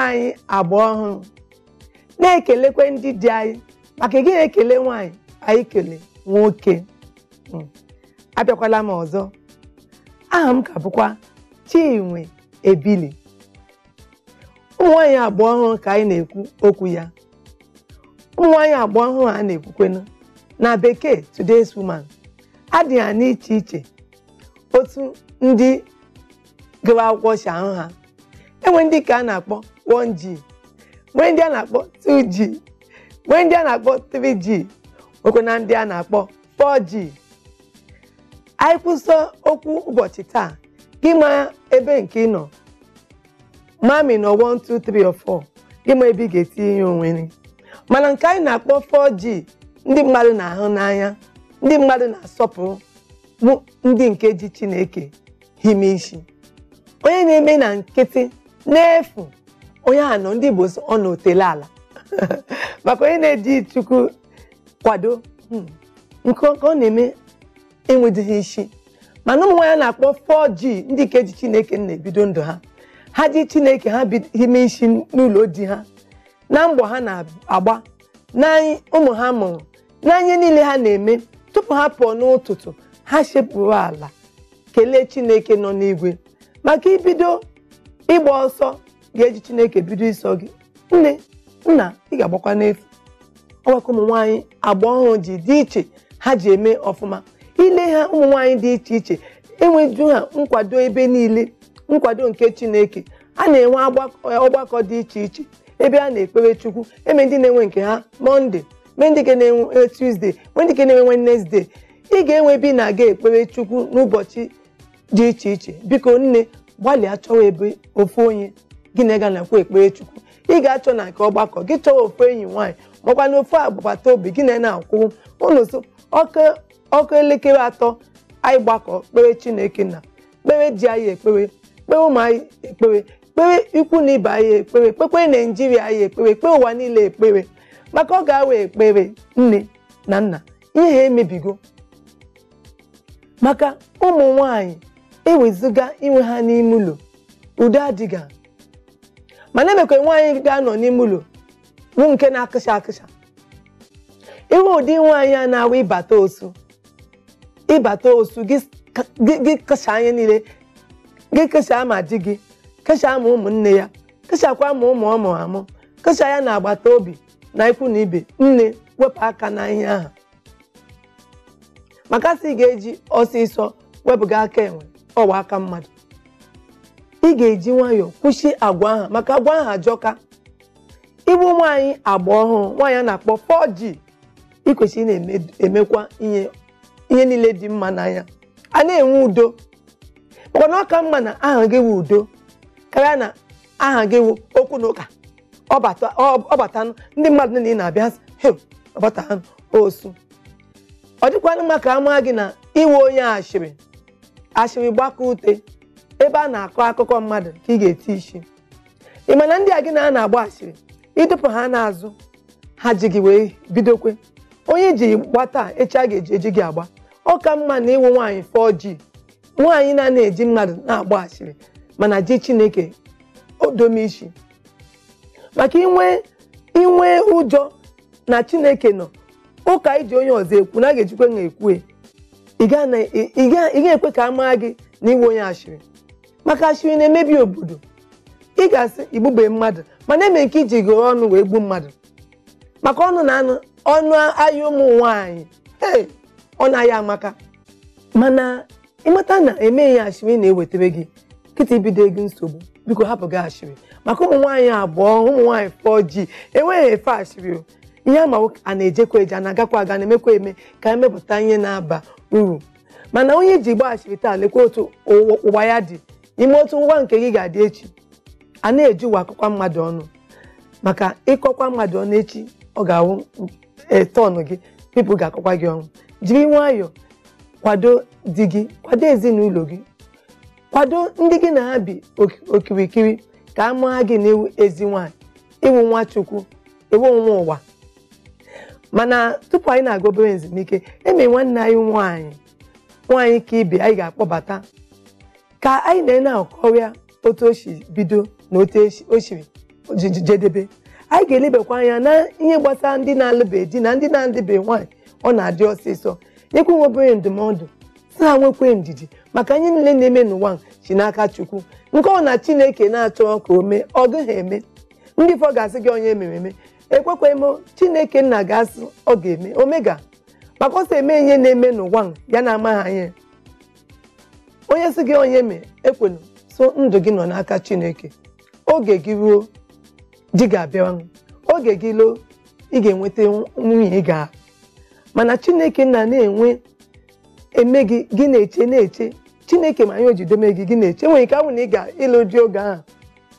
Nwaanyị agba ọhụrụ na-ekelekwe ndị di anyị, maka ị ga-ekele nwaanyị, anyị kele nwoke. Abịakwala m ọzọ. Aha m ka bụkwa Chinwe Ebili. Ụmụ nwaanyị agba ọhụrụ ka anyị na-ekwu okwu ya. Ụmụ nwaanyị agba ọhụrụ a na-ekwukwenu na bekee today's woman adị ha n'iche iche, otu ndị gụrụ akwụkwọ si ahụ ha. Enwe ndị ka a na-akpọ 1G, nwee ndị a na-akpọ 2G, nwee ndị a na-akpọ 3G, nwekwa na ndị a na-akpọ 4G. Anyị kwụsị okwu ụbọchị taa, gị ma ebe nke ị nọ, mami nọ 1 2 3 or 4, gị ma ebe ị ga-etinye onwe gị. Mana nke anyị na-akpọ 4G, ndị mmadụ na-ahụ n'anya, ndị mmadụ na-asọpụrụ, bụ ndị nke ji Chineke hime isi. Onye na-eme na nkịtị n'efu, onye ahụ nọ, ndị Igbo sị ọ nọ otele ala. Maka onye na-eji Chukwu kwado nke ọ na-eme enwedịghị isi. Mana ụmụ nwaanyị na-akpọ 4G, ndị nke ji Chineke na-ebido ndụ ha, ha ji Chineke ha hime isi n'ụlọ di ha, na mbọ ha na-agba, na ụmụ ha mụrụ, na ihe niile ha na-eme. Tupu ha pụọ n'ụtụtụ, ha shepụrụ ala kelee Chineke nọ n'igwe. Maka ibido ịgba ọsọ ga-eji Chineke bido ịsọ gị, nne nna, ị ga-agbakwa n'efu. Ọgbakọ ụmụ nwaanyị agba ọhụrụ ji dị iche, ha ji eme ọfụma. Ile ha, ụmụ nwaanyị dị iche iche enweju ha nkwado ebe niile, nkwado nke Chineke. A na-enwe ọgbakọ dị iche iche ebe a na-ekpere Chukwu. Eme ndị na-enwe nke ha Monday, mee ndị na-enwe Tuesday, mee ndị na-enwe Wednesday. Ị ga-enwe ebe ị na-aga ekpere Chukwu n'ụbọchị dị iche iche. Biko nne, gbalịa chọwa ebe ofu onye gị na-aga nakwa ekpere Chukwu. Ị ga-achọ na nke ọgbakọ gị, chọwa ofu enyi nwaanyị, makwa na ofu agbata obi gị na-akwụ ụnụ so ọkụ elekere 3 anyị gbakọ kpere Chineke, na kpere di anyị ekpere, kpere ụmụ anyị ekpere, kpere ikwu na ibe anyị ekpere, kpekpere Naijiria anyị ekpere, kpere ụwa niile ekpere. Maka ọ ga-awe ekpere nne na nna, ihe ha emebigo. Maka ụmụ nwanyị ewezụga inwe ha n'ime ụlọ, udo adịghị. Mana emekwa nwaanyị ga-anọ n'ime ụlọ bụ nke na-akụcha akụcha. Iwe ụdị nwaanyị a na-awa ịbata osu, ịbata osu gị kụcha anya niile gị, kụcha ma di gị, kụcha ma ụmụnne ya, kụchakwa ma ụmụ ọ mụrụ amụ, kụcha ya na agbata obi na ikwu na ibe. Nne, wepụ aka na ihe ahụ, maka sị ị ga-eji ọsịsọ wepụga aka enwe ọwa aka mmadụ. Ị ga-eji nwayọọ kwụsị agwa ahụ, maka agwa ahụ ajọka. Ịbụ nwaanyị agba ọhụrụ, nwaanyị a na-akpọ 4G, ị kwesịrị na-emekwa ihe niile dị mma n'anya, a na-enwe udo. Maka na ọ ka mma na aha gị wụ udo karịa na aha gị wụ okwu na ụka. Ọbata ndị mmadụ niile na-abịa ọbata ha osu. Ọ dịkwana mma ka a maa gị na iwe onye ashịrị ashịrị gbakọ ute ebe a na-akọ akụkọ mmadụ ka ị ga-eti isi. Ị ma na ndị a gị na a na-agba ashịrị, ịdụpụ ha n'azụ, ha ji gị wee bidokwe. Onye ji gbata echi a ga-eji eji gị agba. Ọ ka mma na ịnwe nwaanyị 4G, nwaanyị na-ana eji mmadụ na-agba ashịrị, mana ji Chineke odome isi. Maka inwe ụjọ na Chineke nọ, ụka iji onye ọzọ ekwu na a ga-ejikwa na ekwu, ị ga-ekwe ka a maa gị na iwe onye ashịrị. Maka ashịrị na-emebi obodo. Ị ga-asị igbube mmadụ, mana eme nke iji gụrụ ọnụ wee gbuo mmadụ. Maka ọnụ na anụ ọnụ ahịa ụmụ nwaanyị, ee, ọnụ ahịa amaka. Mana ịmata na emeghị ashịrị na-ewetara gị kịta ibido ego nsogbu. Biko hapụ gị ashịrị. Maka ụmụ nwaanyị abụọ, ụmụ nwaanyị 4G enweghị efe ashịrị. Ihe ama a na-ejekwa eje, a na-agakwa aga, na-emekwa eme ka emepụta ihe na-aba uru. Mana onye ji gba ashịrị taa, lekwa otu ụwa ya dị ime, otu ụwa nke gị ga-adị echi. A na-eji ụwa akọkwa mmadụ ọnụ, maka ịkọkwa mmadụ ọnụ echi, ọ ga-awụ tọn gị, pipụl ga-akọkwa gị ọnụ. Jiri nwayọọ kwado di gị, kwado ezinụlọ gị, kwado ndị gị na ha bi okirikiri, ka a maa gị na ewu ezi nwaanyị, ịwụ nwa Chukwu, ewu nwa ụwa. Mana tupu anyị na-aga obere ezumike, eme nwanne anyị nwaanyị, nwaanyị ka ibe anyị ga-akpọbata ka anyị na-ene akọrịa otu o si bido na otu o siri jedebe. Anyị ga-elebakwa anya na ihe gbasara ndị na-alụbeghị di na ndị na-alụbeghị nwaanyị, ọ na-adị ọsịsọ. Nyekwa nwe obere ndụmọdụ si ha nwekwe ndidi, maka ihe niile na-eme n'ụwa si n'aka Chukwu. Nke ọ na Chineke na-achọ ka o mee, ọ gaghị eme. Ndị fọ ga-asị gị onye mere eme, ekwekwe m Chineke nna ga-asị ọ ga-eme omega, maka ọ sị eme ihe na-eme n'ụwa ya na-amaghị anya. Onye sị gị onye mee, ekwenu so ndụ gị nọ n'aka Chineke. Oge gị ruo, di ga-abịawanụ. Oge gị loo, ị ga-enweta nwunye ị ga. Mana Chineke nna na-enwe eme gị, gị na-eche na-eche Chineke ma anyị o jideme gị, gị na-eche. Nwere ike awụ na ị ga-ịlụ di oge ahụ,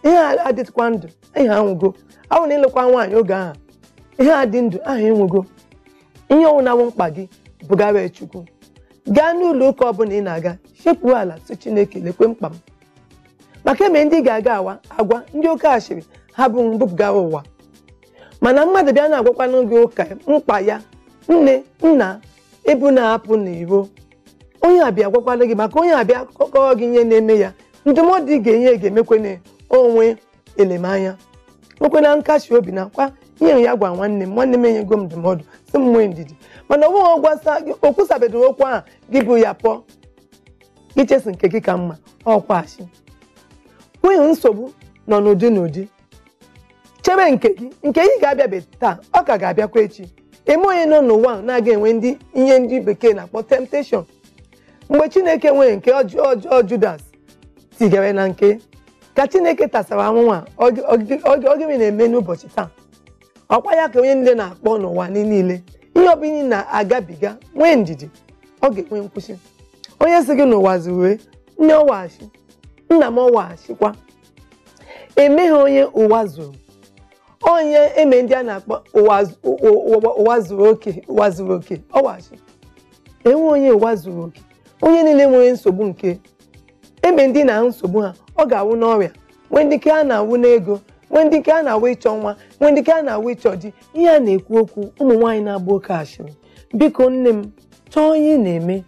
ihe a adịtụkwa ndụ, ihe anwụgo. Awụ na ịlụkwa nwaanyị oge ahụ, ihe a dị ndụ ahụ enwego. Ihe ọnwụ na-awụ mkpa gị bugara Chukwu. Gaa n'ụlọ ụka ọbụla ị na-aga, sekpuo ala sị Chineke lekwe mkpa m. Maka eme ndị ga-aga awa agwa ndị oke ashịrị ha bụ mbupụgara ụwa. Mana mmadụ bịa na-agwakwanụ gị ụka mkpa ya, nne nna ebu na-apụ n'iro, onye abịa gwakwala gị, maka onye abịa kọrọ gị ihe na-eme ya, ndụmọdụ ị ga-enye ga-emekwana onwe elemanya, nwekwena nkasi obi na kwa ihe ya gwa nwanne m, nwanne m enyego m ndụmọdụ si m nwee ndidi. Mana ọ bụghị gwasa gị, o kwusabedịrị okwu ahụ gị bụ ya pụọ, gị chesi nke gị ka mma, ọkwa achị. Nwunye nsogbu nọ n'ụdị n'ụdị, chebe nke gị, nke gị ga-abịabe taa, ọ ka ga-abịakwa echi. Eme onye nọ n'ụwa na-aga enwe ndị ihe ndị bekee na-akpọ temptation. Mgbe Chineke nwere nke ọjọọ Judas tigara na nke ka Chineke tasara anwụnwa, ọ gịnị na-eme n'ụbọchị taa? Ọkwa ya ka onye niile na-akpọ n'ụwa niile. Ihe ọbụla ị na-agabiga, nwee ndidi, ọ ga-enwe nkwụsị. Onye sị gị n'ụwa zuru, nne ọwaghachi, nna m ọwaghachikwa. Emeghe onye ụwa zuru, onye eme ndị a na-akpọ ụwa zuru oke, ụwa zuru oke ọwaghachi. Enwe onye ụwa zuru oke. Onye niile nwere nsogbu nke eme ndị na nsogbu ha, ọ ga-awụ n'ọrịa, nwee ndị nke a na-awụ n'ego, nwee ndị nke a na-awụ ịchọ nwa, nwee ndị nke a na-awụ ịchọ di. Ihe a na-ekwu okwu ụmụ nwaanyị na-agba oke ashịrị, biko nne m, chọọ onye ị na-eme.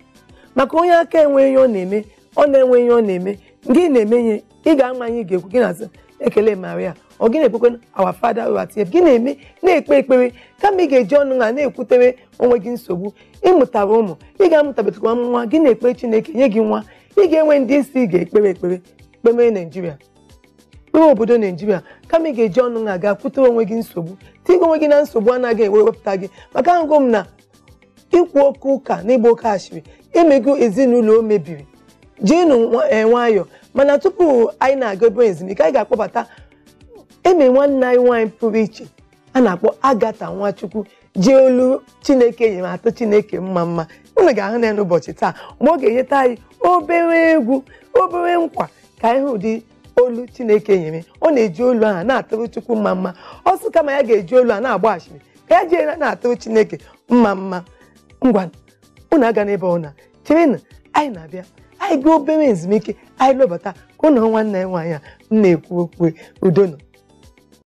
Maka onye aka enwe ihe ọ na-eme, ọ na-enwe ihe ọ na-eme, gị na-eme ihe ị ga-ama ihe ị ga-ekwu, gị na-asị ekele Maria, ọ gị na-ekwekwe our Father who art in heaven, gị na-eme na-ekpe ekpere, kama ị ga-eji ọnụ ha na-ekwutere onwe gị nsogbu. Ịmụtara ụmụ, ị ga-amụtabetakwa nwa, gị na-ekpe Chineke nye gị nwa. Ị ga-enwe ndị isi ị ga-ekpere ekpere, kpemere Naijiria, kpere obodo Naijiria, kama ị ga-eji ọnụ ha ga kwutere onwe gị nsogbu, tiga onwe gị na nsogbu anaghị ewepụta gị. Maka ahụgo m na ikwu oke ụka na ịgba oke ashịrị emego ezinụlọ o mebiri. Jienụ nwayọọ. Mana tupu anyị na-aga ebe ezumike, anyị ga-akpọbata eme nwanne anyị nwaanyị pụrụ iche a na-akpọ Agatha Nwachukwu, ji olu Chineke nyere atụ Chineke mma mma. Unu ga-ahụ na ya n'ụbọchị taa mgbe ọ ga-enyeta anyị obere egwu, obere nkwa, ka anyị hụ ụdị olu Chineke nyere. Ọ na-eji olu ahụ na-atụrụ Chukwu mma mma. Ọ sị kama ya ga-eji olu a na-agba ashịrị, ka ya jee na-atụrụ Chineke mma mma. Ngwa, unu aga n'ebe ọ na cherenụ, anyị na-abịa. Anyị gaa obere ezumike, anyị lọbata ka ụnụ hụ nwanne anyị nwaanyị a m na-ekwu okwu. Udonụ.